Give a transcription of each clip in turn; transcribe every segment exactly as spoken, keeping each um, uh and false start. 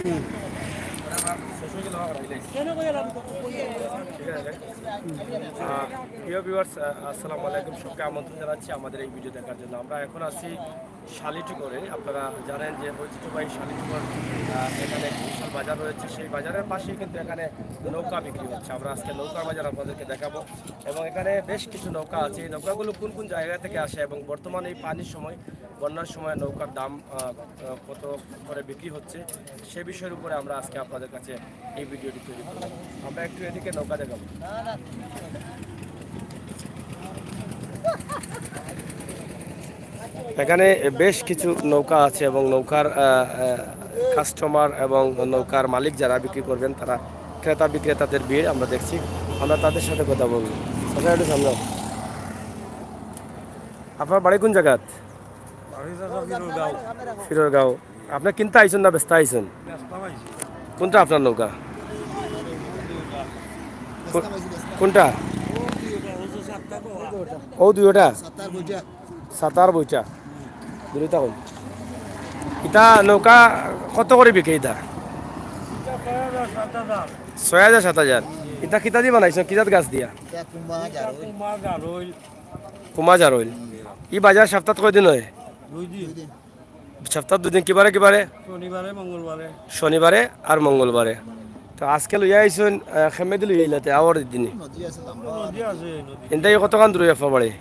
আহ, প্রিয় ভিউয়ার্স, আহ, আসসালামু আলাইকুম। সবকে আমন্ত্রণ জানাচ্ছি আমাদের এই ভিডিও দেখার জন্য। আমরা এখন আছি শালিটিগড়ে। আপনারা জানেন যে ঐতিহ্যবাহী শালিটিগড়, আহ, এখানে একটি বিশাল বাজার রয়েছে। সেই বাজারের পাশেই কিন্তু এখানে নৌকা বিক্রি হচ্ছে। আমরা আজকে নৌকার বাজার আপনাদেরকে দেখাবো এবং এখানে বেশ কিছু নৌকা আছে। এই নৌকাগুলো কোন কোন জায়গা থেকে আসে এবং বর্তমানে এই পানির সময়, বন্যার সময় নৌকার দাম, আহ, আহ, কত করে বিক্রি হচ্ছে, সে বিষয়ের উপরে আমরা আজকে আপনাদের কাছে এই ভিডিওটি তৈরি করব। আমরা একটু এদিকে নৌকা দেখাবো। এখানে বেশ কিছু নৌকা আছে এবং নৌকার, আহ, আহ, কাস্টমার এবং নৌকার মালিক যারা বিক্রি করবেন, তারা, ক্রেতা বিক্রেতাদের ভিড় আমরা দেখছি। আমরা তাদের সাথে কথা বলবো। আপনারা একটু সামনে আসুন। আপনার বাড়ি কোন জায়গাত? বাড়ি চাচা ফিরোরগাঁও। ফিরোরগাঁও। আপনি কিনতে আইছেন না বেচতে আইছেন? বেচতাম আইছি। কোনটা আপনার নৌকা? কো-, কোনটা? ও দুইটা? সাতার বইটা। দুইটা কই? ইটা নৌকা কত করে বিকে ইটা? ছয় হাজার, সাত হাজার। ইটা কিতা দি বানাইছেন? কি জাত গাছ দিয়া? কুমা জারইল। কুমা জারইল। ই বাজার সপ্তাহত কয়দিন হয়? দুই দিন। সপ্তাহত দুই দিন, কিবারে কিবারে? শনিবারে, মঙ্গলবারে। শনিবারে আর মঙ্গলবারে। তো আজকে লইয়া আইছইন, আহ, খেমেদি লইয়া আইলাতে, আওয়ার দিনে। নদী আছে, লম্বা। নদী আছে, নদী। এনতা কতখান দূর আপনার বাড়ি?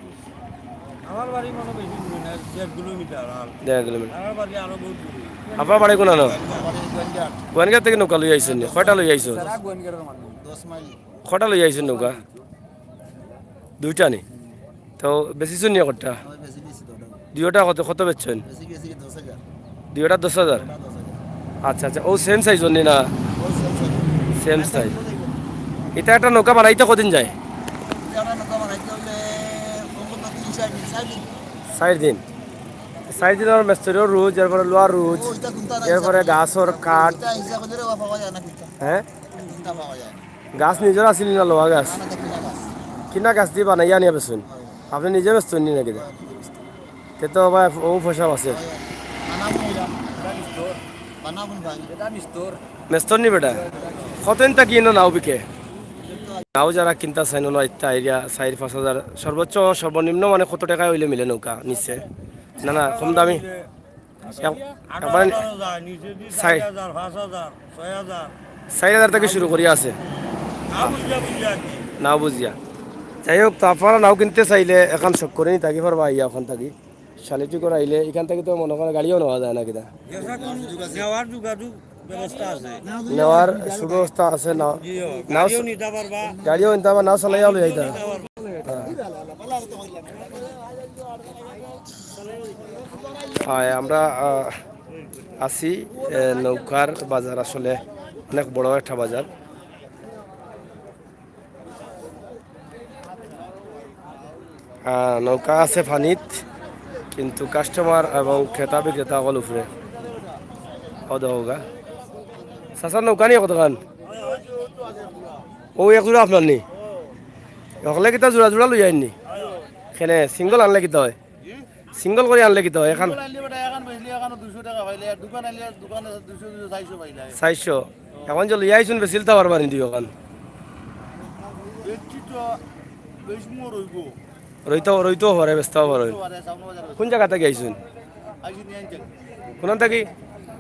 আমার বাড়ি মনে বেশি দূরে না, দেড় কিলোমিটার আর। দেড় কিলোমিটার। আমার বাড়ি আরো বহুত দূরে। আপনার বাড়ি কোন আনো? আমার বাড়ি গোয়েনঘাট। গোয়েনঘাট থেকে নৌকা লইয়া আইছইন নি? কয়টা লইয়া আইছইন? সারা গোয়েনঘাটর মানুষ। দশ মাইল। কয়টা লইয়া আইছইন নৌকা? দুইটা নি? তো বেচিছইন নি কয়টা? আমি বেচি দিছি দুইটা। দুইটা কত, কত বেচছইন? বেচি গেছি দশ হাজার। দুইটা দশ হাজার? দুইটা দশ হাজার। আচ্ছা, আচ্ছা, ও সেম সাইজ নি না? ও সেম সাইজ। Same size. এটা একটা নৌকা বানাইতে কদিন যায়? এটা একটা নৌকা বানাইতে হলে কমপক্ষে তিন চার দিন, চার দিন। চার দিন? চার দিন আর মিস্ত্রির রুজ, এরপরে লোহার রুজ, ও, এটা কোনটা না, এরপরে এটা গাছর কাঠ। এটা হিসাব করে পাওয়া যায় না, কোনটা? হ্যাঁ? কোনটা পাওয়া যায় না। গাছ নিজর আছিল না লোহা গাছ? না, না, এটা কিনা গাছ। কিনা গাছ দি বানাইয়া আনিয়া বেচছইন? হয়। আপনি নিজে বেচছইন নি নাকি? হয়, নিজে বেচছি। তে তো ভাই ও পয়সা আছে। হয়, হয়। বানাবো এটা। এটা মিস্তর। বানাবো ভাই। এটা মিস্তর। মিস্তর নি বেটা? কতদিন থাকি ইনো নাও বিকে? নাও যারা কিনতা চাইন না, ইত্যা আইরা চাইর পাঁচ হাজার, সর্বোচ্চ সর্বনিম্ন মানে কত টাকা অইলে মিলে নৌকা নিচে? না, না, কম দামি। এক-, আঠারো একবারে হাজার যায়, নিচে দি চাই- চার হাজার, পাঁচ হাজার, ছয় হাজার। চাইর হাজার থাকি শুরু করি আছে। না বুঝিয়া বুঝিয়া আর কি। না বুঝিয়া। যাই হোক, তো আপনারা নাও কিনতে চাইলে এখান শখ করে নি থাকি পারবা, আইয়া ওখান থাকি। শালিটিগড় আইলে এখান থাকি তো মনে করেন গাড়িও নেওয়া যায় না কিনা? যেসা কোন নেওয়ার যোগাযোগ ব্যবস্থা আছে। নেওয়ার সুব্যবস্থা আছে না? জি, ও, নাও গাড়িও চ-, নিতে পারবা। গাড়িও নিতে পারবা, নাও চালাইয়া লই যাইতা। নিতে পারবা। হ্যাঁ। হয়, আমরা, আহ, আছি, এ, নৌকার বাজার আসলে অনেক বড় একটা বাজার। আহ, নৌকা আছে পানিত, কিন্তু কাস্টমার এবং ক্রেতা বিক্রেতা অকল উপরে। ও দেখো গা। চাচার নৌকা নি কতখান? ও এক জোড়া আপনার নি? অকলে কিতা জোড়া জোড়া লই আইন নি? কেনে সিঙ্গল আনলে কিতা হয়? সিঙ্গল করি আনলে কিতা হয়? এখান সিঙ্গল আনলে বেটা, এখান বেচলে এখানো দুইশো টাকা পাইলে, আর দোকান আনলে দোকানে দুইশো, দুইশো, চাইরশো পাইলে। চাইরশো। এখন যে লইয়া আইছুন বেচিলতা পারবা নি দুইওখান? বেচছি তো, বেচমু রইবো। রইতো, রইতো পারে, বেচতাও পারে। রইতো পারে, সামনে বাজার রইতো। কোন জাগা থাকি আইছুন? আইছি নিয়াইন থাকি। কোন থাকি?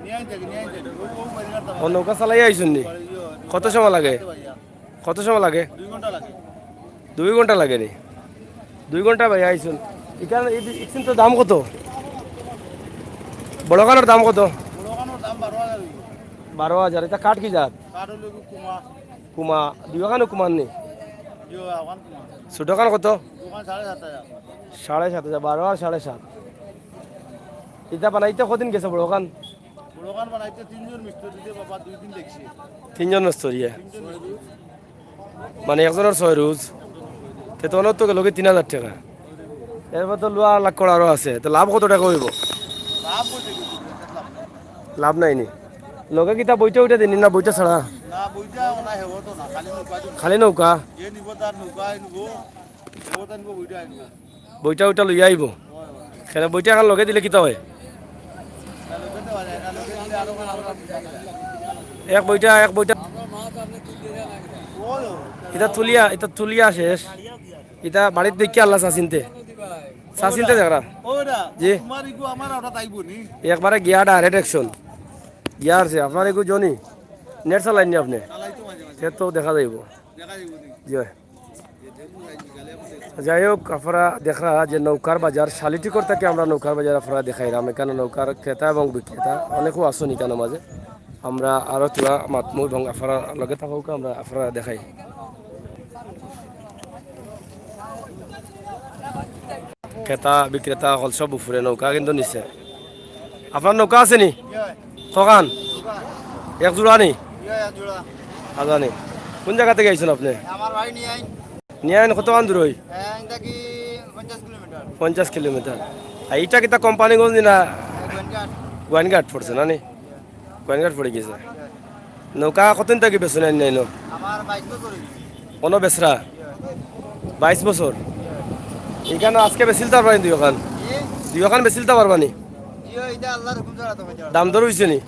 নিয়াইন থাকি, নিয়াইন থাকি। ও, ও, বাজার ও, নৌকা চালাইয়া আইছুন নি? কত সময় লাগে? কত সময় লাগে? দুই ঘন্টা লাগে। দুই ঘন্টা লাগে নি? দুই ঘন্টা ভাই আইছুন। ইখান, এই, ইখান তো দাম কত? বড়খানর দাম কত? বড়খানর দাম বারো হাজার অইবো। বারো হাজার। ইটা কাঠ কি জাত? কাঠ অইলো কুমা। কুমা। দুইওখানো কুমার নি? জি, ওখান কুমা। ছোটখান কত? ওখান সাড়ে সাত হাজার। সাড়ে সাত হাজার, বারো আর সাড়ে সাত। ইটা বানাইতে কদিন গেছে বড়খান? বড়খান বানাইতে তিনজন মিস্ত্রি দিয়া বাবা দুই দিন লাগছে। তিনজন মিস্ত্রি? তিনজন মিস্ত্রি। মানে একজনর ছয় রুজ, তে তো অনর তো গেল কি তিন হাজার টাকা। এরপর তো লোহা লাক্কড় আরো আছে, তো লাভ কত টাকা অইবো? লাভ কত টাকা? লাভ নাই নি? লগে কিতা বইটা উইটা দিন না, বইটা ছাড়া? না, বইটা ওনা হেবো তো না, খালি নৌকা দিন। খালি নৌকা? যে নিব তার নৌকা আনবো, হেবো তার নিব, বইটা আনবো। বইটা উইটা লইয়া আইবো। কেনে বইটা এখন লগে দিলে কিতা হয়? না, লগে দেওয়া যায় না, লগে দিলে আরো খারাপ লাগে। এক বইটা, এক বইটা। ইটা তুলিয়া, ইটা তুলিয়া শেষ। ইটা বাড়িত দেখিয়া আনলা চাচিন্তে। চাচিন্তে দেখরা। জি। একবারে গিয়া direct action। গিয়া আছে, আপনার এগু জনি। Net চালাইননি আপনে? তে তো দেখা যাইবো। জি অয়। যাই হোক, আপনারা দেখরা যে নৌকার বাজার, শালিটিকর থাকি আমরা নৌকার বাজার আপনারারে দেখাইরাম। ইকানো নৌকার ক্রেতা এবং বিক্রেতা অনেকউ আছইন ইকানোর মাঝে। আমরা আরো থুড়া মাতমু এবং আপনারা লগে থাকউক্কা, আমরা আপনারারে দেখাই। ক্রেতা বিক্রেতা অকল সব উপরে, নৌকা কিন্তু নিচে। আপনার নৌকা আছে নি? কখান? এক জোড়া নি? আজানি। কোন জাগা থাকি আইছইন আপনে? আমার বাড়ি নিয়াইন। নিয়াইন কতখান দূর অয়? হ্যাঁ, এটা কি পঞ্চাশ কিলোমিটার। পঞ্চাশ কিলোমিটার। আর ইটা কিতা কোম্পানীগঞ্জ নি না? গোয়াইনঘাট। গোয়াইনঘাট পড়ছে না নি? গোয়াইনঘাট পড়ি গেছে। নৌকা কতদিন থাকি বেচইন না নি? আমার বাইশ বছর অইছে। অনো বেচরা? বাইশ বছর। ইকানো আজকে বেচিলতা পারবা নি দুইওখান? জি? দুইওখান বেচিলতা পারবা নি? জি, ইটা আল্লাহর হুকুম ছাড়া তো অইতো পারে না। দাম দর অইছে নি? জি,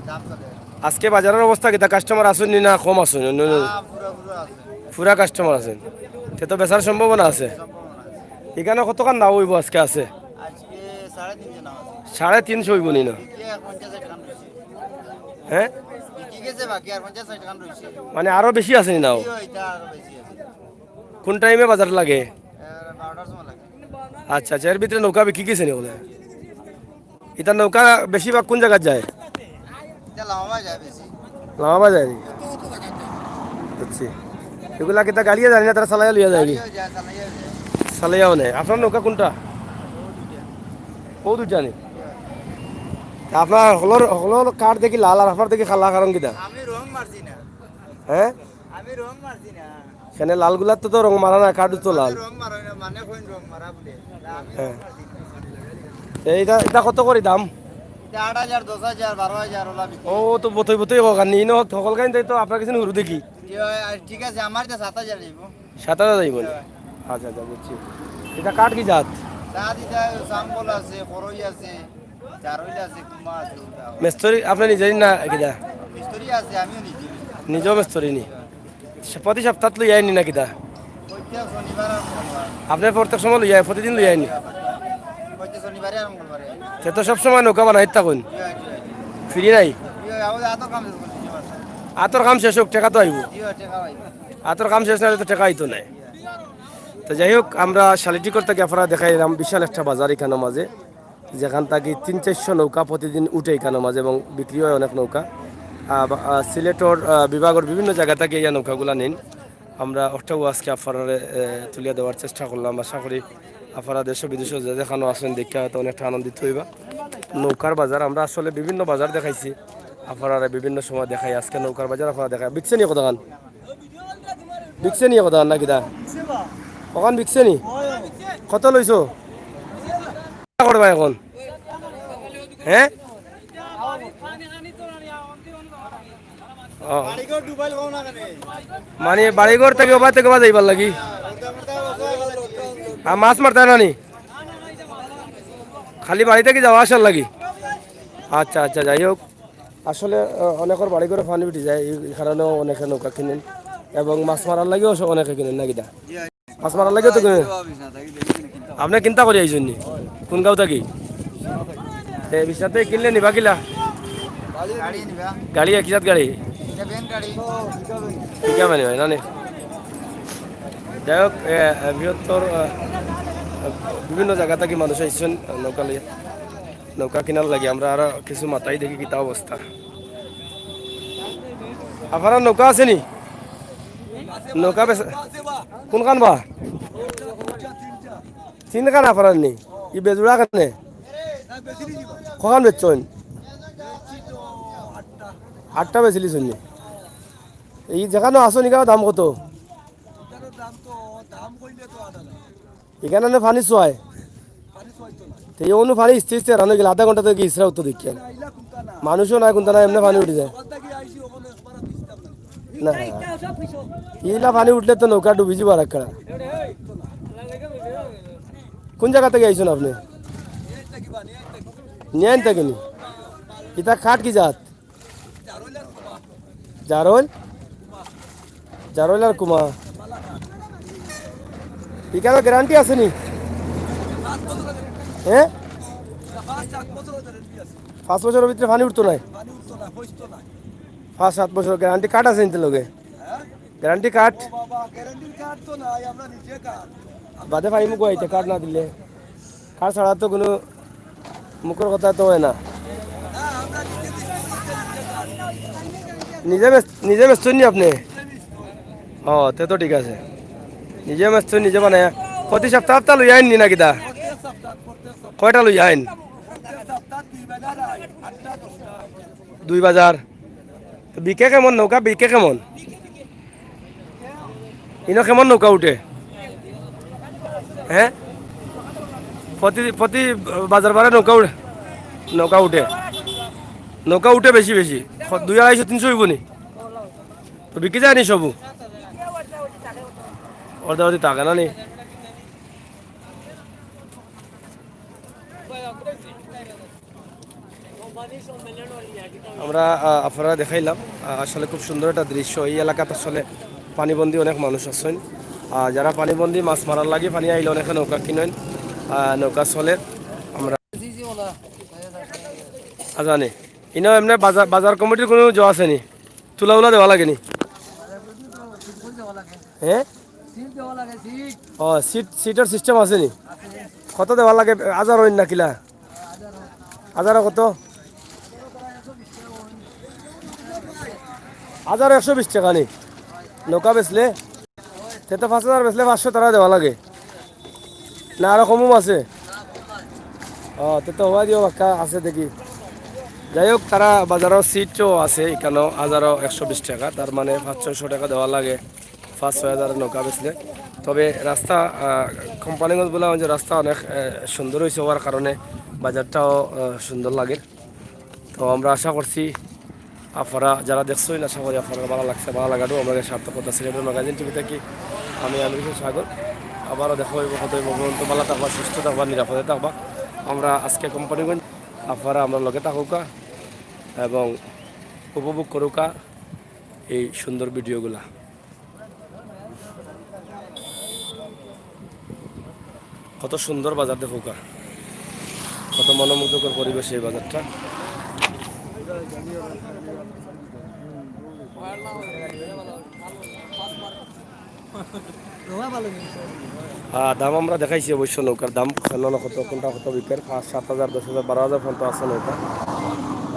দাম চলে। আজকে বাজারর অবস্থা কিতা? কাস্টমার আছইন নি না কম আছইন? না, পুরা, পুরা আছে। পুরা কাস্টমার আছইন। তে তো বেচার সম্ভাবনা আছে। সম্ভাবনা আছে। ইকানো কতখান নাও অইবো আজকে আছে? আজকে সাড়ে তিনশো নাও আছে। সাড়ে তিনশো অইবো নি না? বিক্রি আর পঞ্চাশ ষাট খান রইছে। হ্যাঁ? বিক্রি গেছে বাকি আর পঞ্চাশ ষাট খান রইছে। মানে আরো বেশি আছে নি নাও? জি, ইটা আরো বেশি আছে। কোন টাইমে বাজার লাগে? এ, বারোটার সময় লাগে। আচ্ছা, আচ্ছা, এর ভিতরে নৌকা বিক্রি গেছে নি অনে? ইতা নৌকা বেশিরভাগ কোন জাগাত যায়? ইটা লামাবায় যায় বেশি। লামাবায় যায় নি? বুঝছি। ইগুলা কিতা গাড়িয়ে যায় নি না, তারা চালাইয়া লইয়া যায় নি? গাড়িও যায়, চালাইয়াও যায়। চালাইয়াও নেয়। আপনার নৌকা কোনটা? ও দুইটা নি? তা আপনার হকলর, হকলর কাঠ দেখি লাল আর আপনার দেখি কালা, কারণ কিতা? আমি রং মারছি না। হ্যাঁ? আমি রং মারছি না। কেনে লালগুলার তো, তো রং মারা না, কাঠউ তো লাল। রং মারা না, মানে কইন রং মারা বুলে। তা আমি হ্যাঁ। রং মারছি না। এইটা, ইটা কত করি দাম? ইটা আট হাজার, দশ হাজার, বারো হাজার অলা বিক্রি। ও, তো বতই বতই কইন, ইনো হকলখান তো আপনার গেছে হুরু দেখি। জি, অয়, আর ঠিক আছে, আমার ইটা সাত হাজার অইবো। সাত হাজার অইবো নি? হ্যাঁ। আচ্ছা, আচ্ছা, বুঝছি। ইটা কাঠ কি জাত? জাত ইটা সাম্বল আছে, করই আছে, জারইল আছে, কুমা আছে, ওটা। মিস্ত্রি আপনে নিজে না কিতা? মিস্ত্রি আছে, আমিও নিজে। নিজেও মিস্ত্রি নি? সে প্রতি সপ্তাহ লই আইন নি না কিতা? প্রত্যেক শনিবার আর মঙ্গলবার। আপনে প্রত্যেক সময় লই আইন, প্রতিদিন লই আইন নি? প্রত্যেক শনিবারে আর মঙ্গলবারে। তে তো সব সময় নৌকা বানাইত থাকইন? জি, জি। ফিরি নাই? জি, আমাদের আতর কাম শেষ করছি এবার। আতর কাম শেষ অউক, টেকা তো আইবো। জি, টেকা আইবো। আতর কাম শেষ না অইলে তো টেকা আইতো নায়। তো যাই হোক, আমরা শালিটিকর থাকি আপনারারে দেখাইরাম বিশাল একটা বাজার ইকানোর মাঝে। যেখান থাকি তিন চাইরশো নৌকা প্রতিদিন উঠে ইকানোর মাঝে এবং বিক্রি অয় অনেক নৌকা। আহ, বা-, আহ, সিলেটর, আহ, বিভাগর বিভিন্ন জাগা থাকি ইয়া নৌকাগুলা নিন। আমরা অটাউ আজকে আপনারারে, আহ, তুলিয়া দেওয়ার চেষ্টা করলাম। আশা করি আপনারা দেশ বিদেশো যে যেখানো আছইন দেখিয়া হয়তো অনেকটা আনন্দিত অইবা। নৌকার বাজার আমরা আসলে বিভিন্ন বাজার দেখাইছি, আপনারারে বিভিন্ন সময় দেখাই। আজকে নৌকার বাজার আপনারারে দেখাই। বিকছে নি কতখান? বিকছে নি কতখান না কিতা? অখান বিকছে নি? কত লইছো? কিতা করবা এখন? হ্যাঁ? ও। মানে বাড়িঘর থাকি ওবা থাকি ওবা যাইবার লাগি? আর মাছ মারতায় না নি? খালি বাড়ি থাকি যাওয়া আসার লাগি? আচ্ছা, আচ্ছা, যাই হোক। আসলে, আহ, অনেকর বাড়িঘরো পানি উঠি যায়, এই কারণেও অনেকে নৌকা কিনেন এবং মাছ মারার লাগিও অনেকে কিনেন, না কিতা? মাছ মারার লাগিও তো কিনেন। আপনে কিনতা করি আইছইন নি? কোন গাঁও থাকি? তে বিশ্বনাথে কিনলে নিবা কিলা? গাড়ি নিবা। গাড়ি, কিজাত গাড়ি? এটা ভ্যান গাড়ি। Pickup আনি হয় না নি? যাই হোক, এ, এ, বৃহত্তর, এ, এ, বিভিন্ন জাগা থাকি মানুষ আইছইন, এ, নৌকা লইয়া। নৌকা কিনার লাগি আমরা আরো কিছু মাতাই দেখি কিতা অবস্থা। আপনার নৌকা আছে নি? নৌকা বেচা-, কোনখান বা? তিনখান আপনার নি? ই বেজুড়া কেনে? কখান বেচছইন? আটটা বেচিলিছইন নি? ই যেখানো আছইন ইখানো দাম কত? ইখানো নে পানি চুয়ায়? তে ই অনু পানি ইস্তে ইস্তে রানো গেলে আধা ঘন্টা থাকি ইসরা উত্তর দেখিয়া। মানুষও নাই, কুন্তা নাই, এমনে পানি উঠি যায়। না, ইলা পানি উঠলে তো নৌকা ডুবি যাইবো আর একটা। কোন জাগা থাকি আইছইন আপনে? নিয়াইন থাকি নি? ইতা কাঠ কি জাত? জারল, জারল আর কুমা। ইখানো গ্যারান্টি আছে নি? হ্যাঁ, পাঁচ বছরর ভিতরে পানি উঠতো নায়। পাঁচ সাত বছর গ্যারান্টি কার্ড আছে নি লগে? Guarantee card? বাদে পাইমু কইতে, কার্ড না দিলে। কার্ড ছাড়া তো কুনু মুখর কথা তো অয় না। নিজে বেচ-, নিজে বেচছইন নি আপনে? ও, তে তো ঠিক আছে। নিজে বেচছইন, নিজে বানাইয়া। প্রতি সপ্তাহ সপ্তাহ লইয়া আইন নি না কিতা? কয়টা লইয়া আইন? দুই বাজার। তো বিকে কেমন নৌকা? বিকে কেমন? ইনো কেমন নৌকা উঠে? হ্যাঁ, প্রতি, প্রতি বাজার বারে নৌকা উঠে, নৌকা উঠে, নৌকা উঠে বেশি বেশি, দুই আড়াইশো তিনশো অইবো নি? তো বিকি যায় নি সবু? অর্ধেক অর্ধেক থাকে না নি? আমরা, আহ, আপনারারে দেখাইলাম, আহ, আসলে খুব সুন্দর একটা দৃশ্য। এই এলাকাত আসলে পানিবন্দী অনেক মানুষ আছইন। আহ, যারা পানিবন্দী, মাছ মারার লাগি পানি আইলে অনেকে নৌকা কিনইন, আহ, নৌকা চলের। আমরা আজানে ইনো এমনে বাজার, বাজার কমিটির কুনু জো আছে নি? তুলা উলা দেওয়া লাগে নি? হ্যাঁ? ও, সিট, সিটর সিস্টেম আছে নি? কত দেওয়া লাগে? হাজার অইন না কিলা? হাজারো কত? হাজারো একশো বিশ টেকা নি? নৌকা বেচলে? তে তো পাঁচ হাজার বেচলে পাঁচশো টেকা দেওয়া লাগে। না, আরো কমও আছে? ও, তে তো হওয়া দিও, বাক্কা আছে দেখি। যাই হোক, তারা বাজারো সিটও আছে, ইখানো হাজারো একশো বিশ টেকা, তার মানে পাঁচ ছয়শো টেকা দেওয়া লাগে। পাঁচ ছয় হাজার নৌকা বেচলে। তবে রাস্তা, আহ, কোম্পানিগঞ্জ বলা অয় যে রাস্তা অনেক, আহ, সুন্দর অইছে অওয়ার কারণে বাজারটাও, আহ, সুন্দর লাগে। তো আমরা আশা করছি আপনারা যারা দেখছইন, আশা করি আপনারার ভালা লাগছে। ভালা লাগাটা আমরা সার্থকতা সিলেটের ম্যাগাজিন টিভি থাকি। আমি আমির হোসেন সাগর। আবারও দেখা অইবো, কথা অইবো। পর্যন্ত ভালা থাকবা, সুস্থ থাকবা, নিরাপদে থাকবা। আমরা আজকে কোম্পানিগঞ্জ, আপনারা আমরার লগে থাকউক্কা এবং উপভোগ করউক্কা এই সুন্দর ভিডিওগুলা। কত সুন্দর বাজার দেখউক্কা, কত মনোমুগ্ধকর পরিবেশ এই বাজারটা। আহ, দাম আমরা দেখাইছি অবশ্য, নৌকার দাম কেমন, কত, কোনটা কত বিকের, পাঁচ, সাত হাজার, দশ হাজার, বারো হাজার পর্যন্ত আছে নৌকা।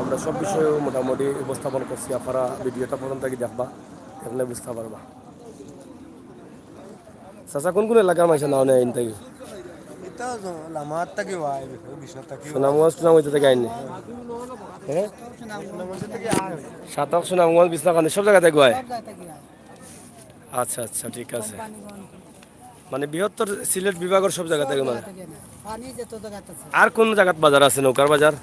আমরা সব বিষয়ে মোটামুটি উপস্থাপন করছি, আপনারা ভিডিওটা প্রথম থাকি দেখবা, দেখলে বুঝতা পারবা। চাচা, কোন কোন এলাকার মানষে নাও নেয় ইন থাকি? ইতা লামাত থাকি আয়, বিশ্বনাথ থাকি আয়। সুনামগঞ্জ, সুনামগঞ্জ থাকি আইন নি? হ্যাঁ? সাতক, সুনামগঞ্জ, বিছনাকান্দি, সব জাগা থাকি আয়? আচ্ছা, আচ্ছা, ঠিক আছে। মানে বৃহত্তর সিলেট বিভাগর সব জাগা থাকি মানে? পানি যত জাগাত আছে। আর কোন জাগাত বাজার আছে, নৌকার বাজার?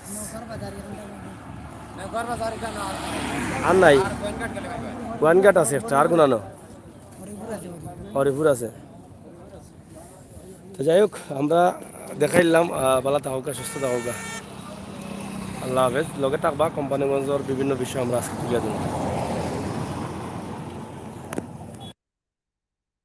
নৌকার বাজার এখান থেকে। আর নাই? গোয়াইনঘাট আছে একটা, আর কোনানো? হরিপুর আছে, হরিপুর। হরিপুর আছে। তো যাই হোক, আমরা দেখাইলাম, আহ, ভালা থাকউক্কা, সুস্থ থাকউক্কা। আল্লাহ হাফেজ। লগে থাকবা, কোম্পানিগঞ্জর বিভিন্ন বিষয় আমরা আজকে তুলিয়া ধরবো।